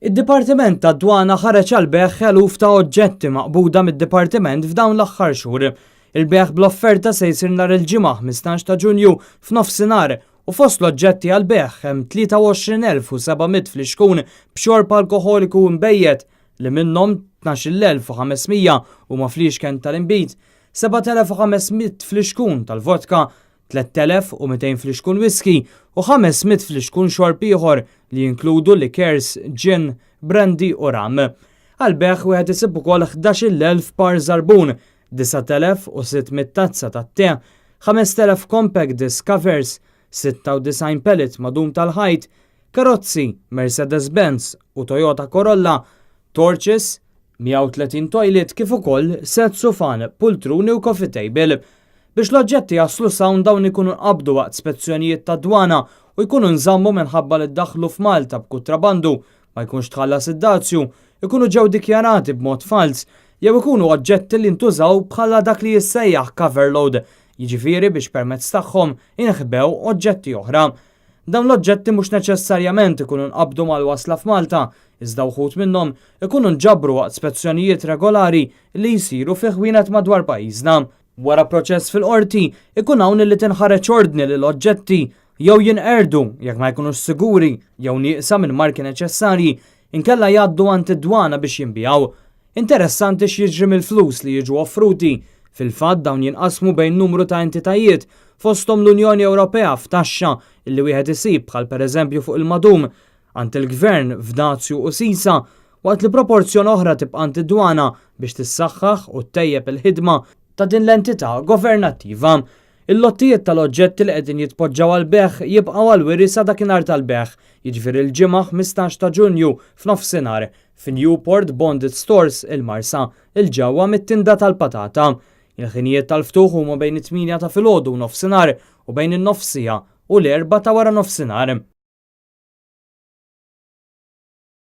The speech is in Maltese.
Id-Dipartiment tad-Dwana ħareġ għall-bejgħ eluf ta' oġġetti maqbuda mid-Dipartiment f'dawn l-aħħar xhur. Il-bejgħ bl-offerta se jsir nhar il-Ġimgħa 15 ta' Ġunju f'nofsinhar u fost l-oġġetti għall-bejgħ hemm 23,700 flixkun b'xorb alkoħoliku mbejjed li minnhom 12,500 huma fliexken tal-inbid, 7,500 flixkun tal-vodka, 3,200 flixkun whisky u 500 flixkun xorb ieħor li jinkludu liqueurs, gin, brandy u rum. Għall-bejgħ wieħed isib ukoll 11,000 par żarbun, 9,600 tazza tat-te, 5,000 compact disc covers, 96 pallet madum tal-ħajt, karozzi Mercedes-Benz u Toyota Corolla, torches, 130 toilet kif ukoll set sufan, pultruni u coffee table. Biex l-oġġetti jaslu s'hawn dawn ikunu nqabdu waqt spezzjonijiet ta' dwana u jkunu nżammu minħabba li ddaħlu f'Malta b'kutrabandu, ma jkunx tħallas id-dazju, ikunu ġew dikjarati b'mod fals, jew ikunu oġġetti li ntużaw bħala dak li jissejjaħ cover load, jiġifieri biex permezz tagħhom inħbew oġġetti oħra. Dawn l-oġġetti mhux neċessarjament ikunu nqabdu mal-wasla f'Malta, iżda wħud minnhom ikunu nġabru waqt spezzjonijiet regolari li jsiru fi ħwienet madwar pajjiżna. Wara proċess fil-qorti, ikun hawn li tinħareġ ordni li l-oġġetti jew jinqerdu jekk ma jkunux siguri jew nieqsa minn marki neċessarji, inkella jgħaddu għand id-dwana biex jinbiegħu. Interessanti x'jiġri mill-flus li jiġu offruti. Fil-fatt dawn jinqasmu bejn numru ta' entitajiet fosthom l-Unjoni Ewropea f'taxxa illi wieħed isib bħal pereżempju fuq il-madum, għand il-gvern f'dazju u sisa, waqt li proporzjon oħra tibqa' għand id-dwana biex tissaħħaħ u ttejjeb il-ħidma ta' din l-entità governattiva. Il-lottijiet tal-oġġetti li qegħdin jitpoġġaw għall-bejgħ jibqgħu għall-wiri sa dakinhar tal-bejgħ, jiġifieri l-Ġimgħa 15 ta' Ġunju f'nofsinhar, fi Newport Bonded Stores, il-Marsa, 'il ġewwa mit-Tinda tal-Patata. Il-ħinijiet tal-ftuħ huma bejn it-8 ta' filgħodu u nofsinhar u bejn in-nofs siegħa u l-4 ta' wara nofsinhar.